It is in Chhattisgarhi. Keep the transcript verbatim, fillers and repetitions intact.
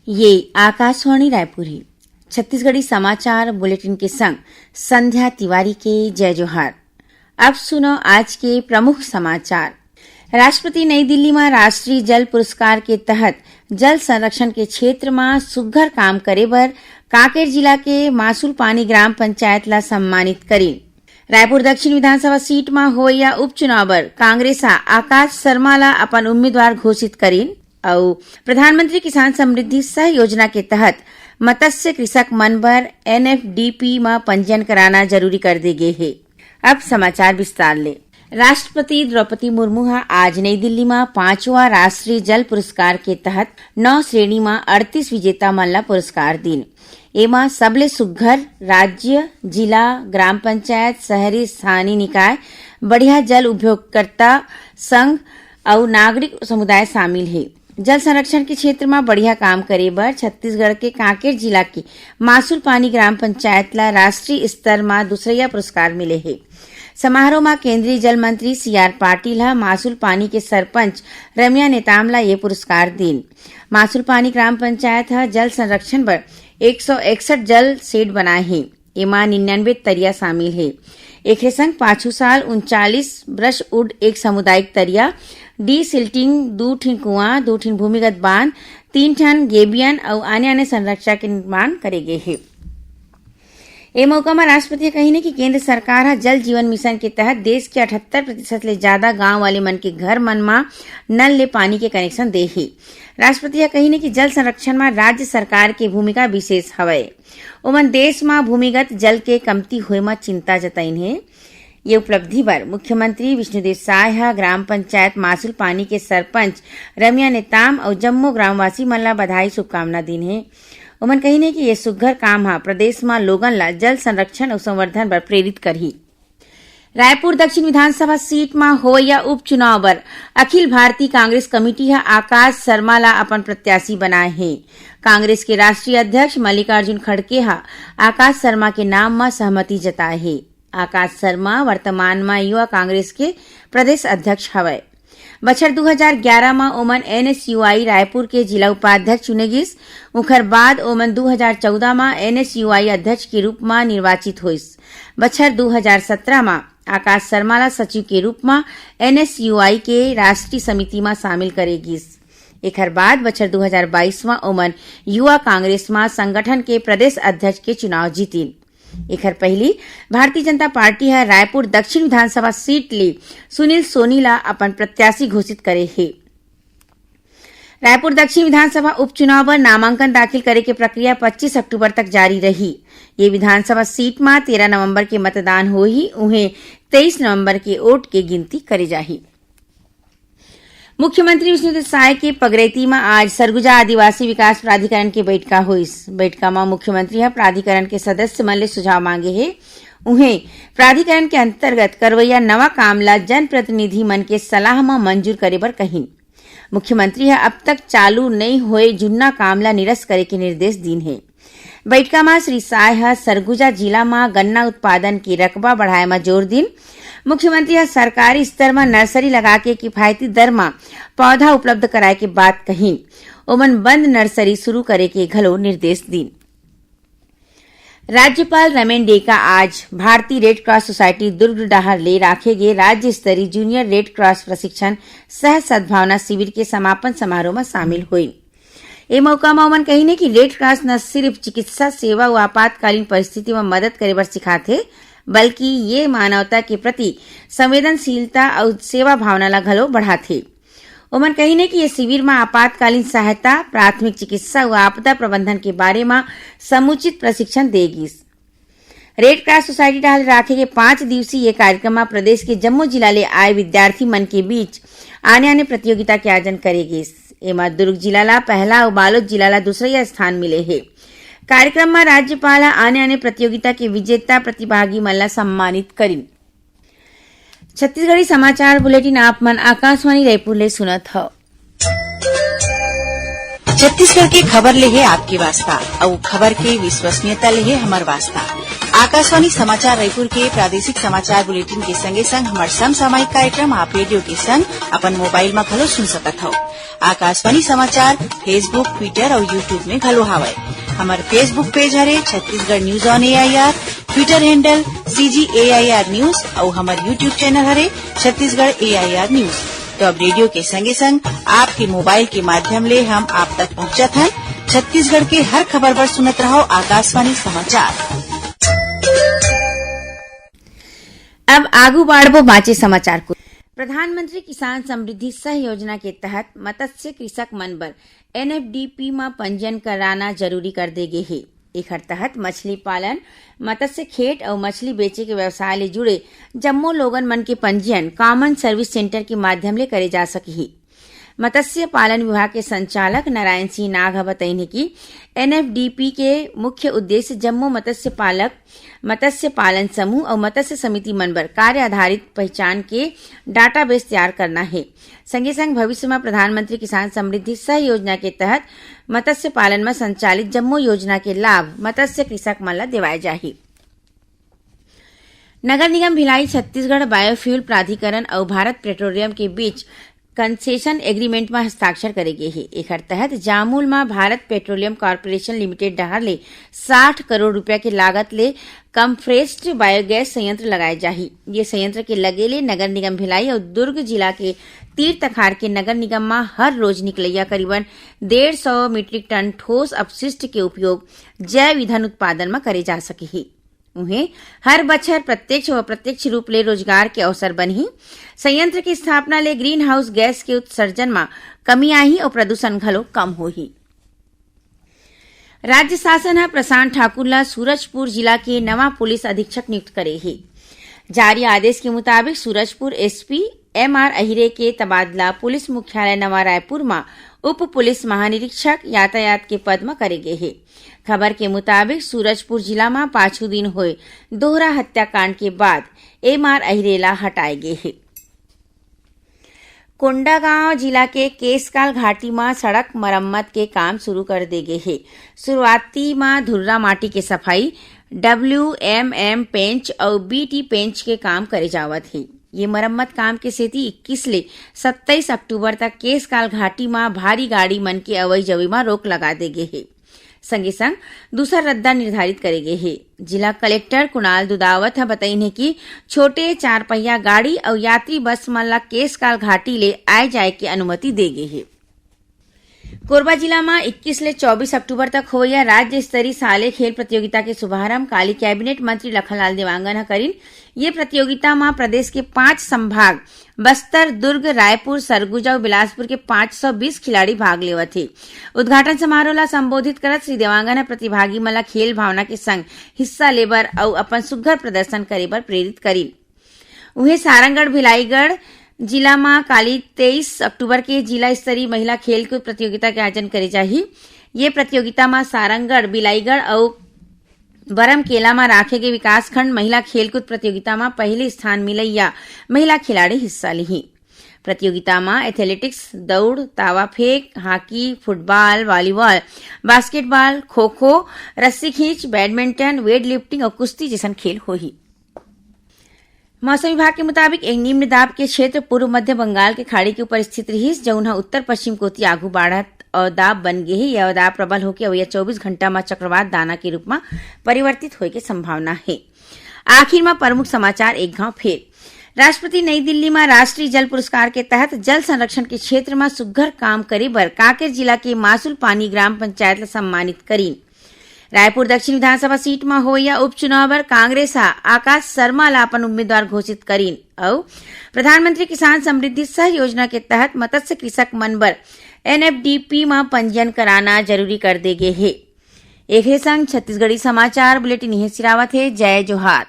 ये आकाशवाणी रायपुर हे। छत्तीसगढ़ी समाचार बुलेटिन के संग संध्या तिवारी के जय जोहार। अब सुनो आज के प्रमुख समाचार। राष्ट्रपति नई दिल्ली म राष्ट्रीय जल पुरस्कार के तहत जल संरक्षण के क्षेत्र म सुग्घर काम करे बर कांकेर जिला के मासुल पानी ग्राम पंचायत ला सम्मानित करिन। रायपुर दक्षिण विधानसभा सीट म होवइया उपचुनाव बर कांग्रेस ह आकाश शर्मा ला अपन उम्मीदवार घोषित करिन। अउ प्रधानमंत्री किसान समृद्धि सह योजना के तहत मत्स्य कृषक मन बर एनएफडीपी म पंजीयन कराना जरूरी कर दे गे हे। अब समाचार विस्तार ले। राष्ट्रपति द्रौपदी मुर्मू ह आज नई दिल्ली म पांचवा राष्ट्रीय जल पुरस्कार के तहत नौ श्रेणी म अड़तीस विजेता मन ला पुरस्कार दीन। एमा सबले सुघ्घर राज्य, जिला, ग्राम पंचायत, शहरी स्थानीय निकाय, बढ़िया जल उपयोगकर्ता संघ अउ नागरिक समुदाय शामिल हे। जल संरक्षण के क्षेत्र म बढ़िया काम करे बर छत्तीसगढ़ के कांकेर जिला के मासुल पानी ग्राम पंचायत ला राष्ट्रीय स्तर म दूसरइया पुरस्कार मिले हे। समारोह म केंद्रीय जल मंत्री सीआर पाटिल ह मासुल पानी के सरपंच रम्या नेताम ला ये पुरस्कार दीन। मासुल पानी ग्राम पंचायत ह जल संरक्षण बर एक सौ इकसठ जल शेड बनाए हे। एमा निन्यानवे तरिया शामिल हे। एखरे संग पाछू साल उनचालीस ब्रशवुड, एक सामुदायिक तरिया, डीसिल्टिंग, दू ठिन कुआं, दू ठिन भूमिगत बांध, तीन ठन गेबियन अउ आने-आने संरचना के निर्माण करे गे हे। ए मौका म राष्ट्रपति ह कहिन कि केंद्र सरकार ह जल जीवन मिशन के तहत देश के अठहत्तर प्रतिशत ले जादा गांव वाले मन के घर मन म नल ले पानी के कनेक्शन दे हे। राष्ट्रपति ह कहिन कि जल संरक्षण म राज्य सरकार के भूमिका विशेष हवय। ओमन देश म भूमिगत जल के कमती होए म चिंता जताइन हे। ये उपलब्धि बर मुख्यमंत्री विष्णुदेव साय ह ग्राम पंचायत मासुल पानी के सरपंच रम्या नेताम अउ जम्मो ग्रामवासी मन ला बधाई, शुभकामना दीन हे। ओमन कहिन हे कि ये सुघ्घर काम ह प्रदेश म लोगन ला जल संरक्षण अउ संवर्धन बर प्रेरित करही। रायपुर दक्षिण विधानसभा सीट म होवइया उपचुनाव बर अखिल भारतीय कांग्रेस कमेटी ह आकाश शर्मा ला अपन प्रत्याशी बनाए हे। कांग्रेस के राष्ट्रीय अध्यक्ष मल्लिकार्जुन खड़गे ह आकाश शर्मा के नाम म सहमति जताए हे। आकाश शर्मा वर्तमान म युवा कांग्रेस के प्रदेश अध्यक्ष हवय। बछर दू हजार ग्यारा म ओमन एनएसयूआई रायपुर के जिला उपाध्यक्ष चुने गिस। उखर बाद ओमन दू हजार चौदह म एनएसयूआई अध्यक्ष के रूप म निर्वाचित होइस। बछर दू हजार सत्रह म आकाश शर्मा ला सचिव के रूप म एनएसयूआई के राष्ट्रीय समिति म शामिल करे गिस। एखर बाद बछर दू हजार बाईस म ओमन युवा कांग्रेस म संगठन के प्रदेश अध्यक्ष के चुनाव जीतिन। एखर पहिली भारतीय जनता पार्टी ह रायपुर दक्षिण विधानसभा सीट ले सुनील सोनी ला अपन प्रत्याशी घोषित करे हे। रायपुर दक्षिण विधानसभा उपचुनाव बर नामांकन दाखिल करे के प्रक्रिया पच्चीस अक्टूबर तक जारी रही। ये विधानसभा सीट म तेरह नवंबर के मतदान होही, उहें तेईस नवंबर के वोट के गिनती करे जाही। मुख्यमंत्री विष्णुदेव साय के पगरैती म आज सरगुजा आदिवासी विकास प्राधिकरण के बइठका होइस। बइठका म मुख्यमंत्री ह प्राधिकरण के सदस्य मन ले सुझाव मांगे हे। उहें, प्राधिकरण के अंतर्गत करवइया नवा काम ला जनप्रतिनिधि मन के सलाह म मंजूर करे बर कहिन। मुख्यमंत्री ह अब तक चालू नइ होए जुन्ना काम ला निरस्त करे के निर्देश दीन हे। बइठका म श्री साय ह सरगुजा जिला म गन्ना उत्पादन के रकबा बढ़ाए म जोर दीन। मुख्यमंत्री ह सरकारी स्तर म नर्सरी लगा के किफायती दर म पौधा उपलब्ध कराए के बात कहिन। ओमन बंद नर्सरी शुरू करे के घलो निर्देश दीन। राज्यपाल रमेन डेका आज भारतीय रेड क्रॉस सोसाइटी दुर्ग डहार ले राखे गे राज्य स्तरीय जूनियर रेड क्रॉस प्रशिक्षण सह सद्भावना शिविर के समापन समारोह म शामिल होइन। ए मौका म ओमन कहिन कि रेड क्रॉस न सिर्फ चिकित्सा सेवा अउ आपातकालीन परिस्थिति म मदद करे बर सिखाथे, बल्कि ये मानवता के प्रति संवेदनशीलता अउ सेवा भावना ला घलो बढ़ाथे। ओमन कहिन कि ये शिविर म आपातकालीन सहायता, प्राथमिक चिकित्सा अउ आपदा प्रबंधन के बारे म समुचित प्रशिक्षण दे गिस। रेड क्रॉस सोसाइटी डहार ले राखे गे पांच दिवसीय ये कार्यक्रम म प्रदेश के जम्मो जिला ले आए विद्यार्थी मन के बीच आने-आने प्रतियोगिता के आयोजन करे गिस। एमा दुर्ग जिला ला पहला अउ बालोद जिला ला दूसरइया स्थान मिले हे। कार्यक्रम म राज्यपाल ह आने-आने प्रतियोगिता के विजेता प्रतिभागी मन ला सम्मानित करिन। छत्तीसगढ़ी समाचार बुलेटिन आप मन आकाशवाणी रायपुर ले सुनत हव। छत्तीसगढ़ के खबर ले हे आपके वास्ता, अउ खबर के विश्वसनीयता ले हे हमर वास्ता। आकाशवाणी समाचार रायपुर के प्रादेशिक समाचार बुलेटिन के संगे संग हमर समसामयिक कार्यक्रम आप रेडियो के संग अपन मोबाइल म घलो सुन सकत हव। आकाशवाणी समाचार Facebook, Twitter अउ YouTube में घलो हावय। हमर Facebook पेज हरे Chhattisgarh news on AIR, Twitter handle CG AIR news अउ हमर YouTube चैनल हरे छत्तीसगढ़ एआईआर न्यूज। तो अब रेडियो के संगे संग आपके मोबाइल के माध्यम ले हम आप तक पहुंचत हन। छत्तीसगढ़ के हर खबर बर सुनत रहव आकाशवाणी समाचार। अब आगू बाढ़बो बांचे समाचार को। प्रधानमंत्री किसान समृद्धि सह योजना के तहत मत्स्य कृषक मन बर एनएफडीपी म पंजीयन कराना जरूरी कर दे गे हे। एखर तहत मछली पालन, मत्स्य खेत अउ मछली बेचे के व्यवसाय ले जुड़े जम्मो लोगन मन के पंजीयन कॉमन सर्विस सेंटर के माध्यम ले करे जा सकही। मत्स्य पालन विभाग के संचालक नारायण सिंह नाग ह बतईन हे कि एनएफडीपी के मुख्य उद्देश्य जम्मो मत्स्य पालक, मत्स्य पालन समूह अउ मत्स्य समिति मन बर कार्य आधारित पहचान के डाटाबेस तैयार करना हे। संगे संग भविष्य म प्रधानमंत्री किसान समृद्धि सह योजना के तहत मत्स्य पालन म संचालित जम्मो योजना के लाभ मत्स्य कृषक मन ल देवाय जाही। नगर निगम भिलाई छत्तीसगढ़ बायोफ्यूल प्राधिकरण अउ भारत पेट्रोलियम के बीच कंसेशन एग्रीमेंट म हस्ताक्षर करे गे हे। एखर तहत जामुल म भारत पेट्रोलियम कॉरपोरेशन लिमिटेड डहार ले साठ करोड़ रुपया के लागत ले कंप्रेस्ड बायोगैस संयंत्र लगाए जाही। ये संयंत्र के लगे ले नगर निगम भिलाई अउ दुर्ग जिला के तीर तखार के नगर निगम म हर रोज निकलैया करीबन डेढ़ सौ मीट्रिक टन ठोस अपशिष्ट के उपयोग जैव ईंधन उत्पादन म करे जा सकही। उहें, हर बछर प्रत्यक्ष व अप्रत्यक्ष रूप ले रोजगार के अवसर बनही। संयंत्र के स्थापना ले ग्रीन हाउस गैस के उत्सर्जन म कमी आही अउ प्रदूषण घलो कम होही। राज्य शासन ह प्रशांत ठाकुर ल सूरजपुर जिला के नवा पुलिस अधीक्षक नियुक्त करे हे। जारी आदेश के मुताबिक सूरजपुर एसपी एमआर अहिरे के तबादला पुलिस मुख्यालय नवा रायपुर म उप पुलिस महानिरीक्षक यातायात के पद म करे गे हे। खबर के मुताबिक सूरजपुर जिला म पाछू दिन होए दोहरा हत्याकांड के बाद एमआर अहिरे ला हटाए गे हे। कोंडागांव जिला के केसकाल घाटी म सड़क मरम्मत के काम शुरू कर दे गे हे। शुरुआती म धुर्रा माटी के सफाई, डब्ल्यूएमएम पेंच अउ बीटी पेंच के काम करे जावत हे। ये मरम्मत काम के सेती इक्कीस ले सत्ताईस अक्टूबर तक केसकाल घाटी म भारी गाड़ी मन के अवई जवई म रोक लगा दे गे हे। संगे संग दूसर रद्दा निर्धारित करे गे हे। जिला कलेक्टर कुणाल दुदावत ह बतईन हे कि छोटे चारपहिया गाड़ी अउ यात्री बस मन ला केसकाल घाटी ले आए जाए के अनुमति दे गे हे। कोरबा जिला म इक्कीस ले चौबीस अक्टूबर तक होवइया राज्य स्तरीय साले खेल प्रतियोगिता के शुभारंभ काली कैबिनेट मंत्री लखनलाल देवांगन ह करिन। ये प्रतियोगिता म प्रदेश के पांच संभाग बस्तर, दुर्ग, रायपुर, सरगुजा अउ बिलासपुर के पांच सौ बीस खिलाड़ी भाग लेवत हे। उद्घाटन समारोह ला संबोधित करत श्री देवांगन ह प्रतिभागी मन ला खेल भावना के संग हिस्सा लेबर अउ अपन सुघ्घर प्रदर्शन करे बर प्रेरित करिन। उहें, सारंगढ़ भिलाईगढ़ जिला म काली तेईस अक्टूबर के जिला स्तरीय महिला खेलकूद प्रतियोगिता के आयोजन करे जाही। ये प्रतियोगिता म सारंगढ़, बिलाईगढ़ अउ बरमकेला म राखे गे विकासखंड महिला खेलकूद प्रतियोगिता म पहिली स्थान मिलइया महिला खिलाड़ी हिस्सा लिही। प्रतियोगिता म एथलेटिक्स, दउड़, तावा फेंक, hockey, football, volleyball, basketball, kho-kho, रस्सी खींच, बैडमिंटन, वेट लिफ्टिंग अउ कुश्ती जइसन खेल होही। मौसम विभाग के मुताबिक, एक निम्न दाब के क्षेत्र पूर्व मध्य बंगाल के खाड़ी के ऊपर स्थित रिहिस, जउन ह उत्तर पश्चिम कोति आगू बाढ़त अवदाब बन गे हे। यह अवदाब प्रबल होके अवइया चौबीस घंटा म चक्रवात दाना के रूप म परिवर्तित होए के संभावना हे। आखिर म प्रमुख समाचार एक घाव फेर। राष्ट्रपति नई दिल्ली म राष्ट्रीय जल पुरस्कार के तहत जल संरक्षण के क्षेत्र म सुघ्घर काम करे बर कांकेर जिला के मासुल पानी ग्राम पंचायत ल सम्मानित करीन। रायपुर दक्षिण विधानसभा सीट म होवइया उपचुनाव बर कांग्रेस ह आकाश शर्मा ल अपन उम्मीदवार घोषित करीन अउ प्रधानमंत्री किसान समृद्धि सह योजना के तहत मत्स्य कृषक मन बर एनएफडीपी म पंजीयन कराना जरूरी कर दे गे हे। एखरे संग छत्तीसगढ़ी समाचार बुलेटिन इहें सिरावत हे। जय जोहार।